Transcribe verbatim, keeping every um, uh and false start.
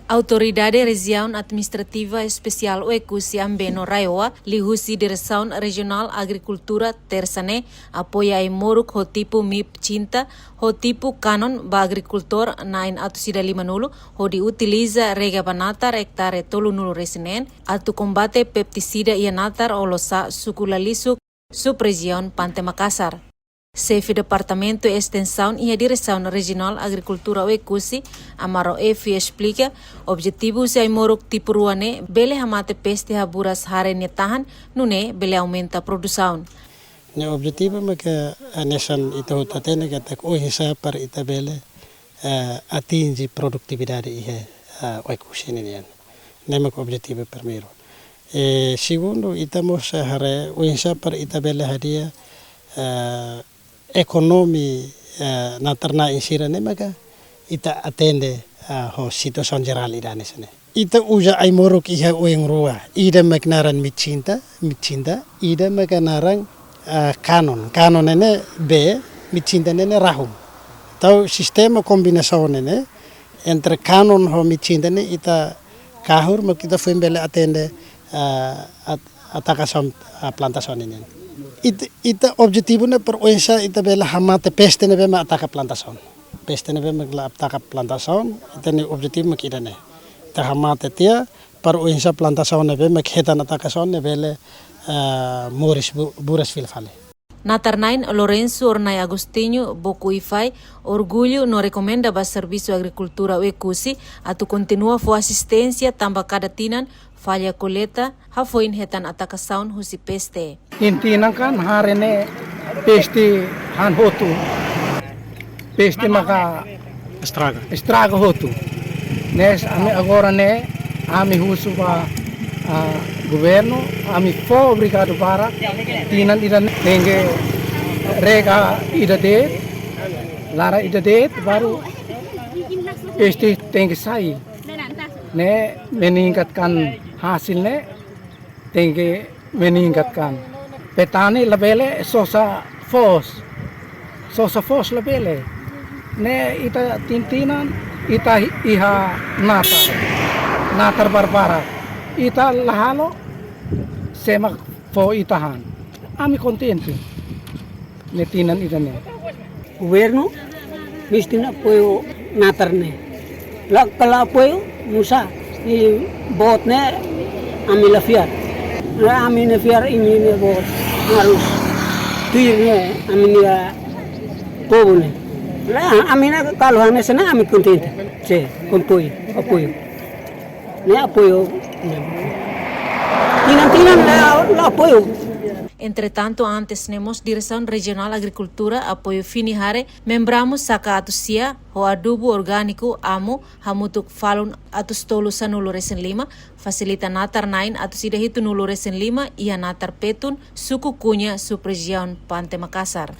Autoridade Rejiaun Administrativa Espesiál Oekusi Ambeno RAEOA, liuhusi Diresaun Rejionál Agrikultura, Tersa ne'e apoia ai-moruk ho tipu MIP trinta, ho tipu kanon ba agrikultór na'in atus ida lima-nulu, hodi utiliza rega ba natar ektare tolunulu-resin-neen, atu kombate pestisida iha natar Olosa, suku Lalisuk, sub-rejiaun Pante Makasar. Xefe Departamentu Estensaun iha Diresaun Rejionál Agrikultura Oekusi, Amaro Efi, esplika, objetivu husi ai-moruk tipu rua ne'e bele hamate peste haburas hare nia tahan, nune'e bele aumenta produsaun. Nia objetivu maka hanesan ita hotu hatene katak oinsá para ita bele, eh, atinje produtividade iha, eh, Oekusi ninian. Ne'e maka objetivu primeiru. Eh, segundu, ita mós haree oinsá para ita bele hadi'a, eh, ekonomia, eh, natar-na'in sira ne'e maka ita atende, eh, ho situasaun jerál ida hanesan ne'e. Ita uza ai-moruk iha oin rua, ida mak naran MIP trinta, MIP trinta, ida mak naran, eh, kanon. Kanon ne'e ne'e bee, MIP trinta ne'e ne'e rahun. Entaun sistema kombinasaun ne'e ne'e, entre kanon ho MIP trinta ne'e ita kahur, mak ita foin bele atende, eh, at-, atakasaun, eh, plantasaun ninian. It-, ita objetivu ne'e para oinsá ita bele hamate peste ne'ebé mak ataka plantasaun. Peste ne'ebé mak la ataka plantasaun, ita-nia objetivu mak ida-ne'e. Ita hamate tiha, para oinsá plantasaun ne'ebé mak hetan atakasaun ne'e bele, eh, moris bu-, buras fila fali. Natar-na'in Lourenço Ornai Agostinho Boku Ifai orgullu no rekomenda ba Servisu Agrikultura Oekusi atu kontinua fó asisténsia tanba kada tinan falla kolleita hafoin hetan atakasaun husi peste. Tinan-tinan kan hare ne'e peste han hotu. Peste maka estraga. Estraga hotu. Ne'e ami agora ne'e, ami husu ba, ah, governu, ami fó obrigadu barak, tinan ida-ne'e tenke rega ida de'it, laran ida de'it, baru peste tenke sai. Ne'e meningkatkan hasil ne'e, tenke meningkatkan. Petani labele sosa foos. Sosa foos labele. Ne'e ita tinan-tinan, ita iha natar. Natar barbarak. Ita la halo, sé mak fó ita han. Ami kontente. Ne'e tinan ida-ne'e. Governu misti apoiu natar ne'e. La, kala apoiu, nusá, i boot ne'e ami la fiar. La, ami la fiar imi-nia boot. Harus tuir ne'e ami-nia povu ne'e. La, ami ne'e kalau hanesan ne'e ami kontente. Sé, apoiu, apoiu. Ne'e apoiu. Tinan-tinan la, la apoiu. Entretantu, antes ne'e mós Diresaun Rejionál Agrikultura apoiu fini hare membramu saka atus sia ho adubu orgániku amu hamutuk falun atus tolu sanulu-resin-lima, fasilita natar-na'in atus ida hitunulu-resin-lima iha natar Petun, suku Cunha, sub-rejiaun Pante Makasar.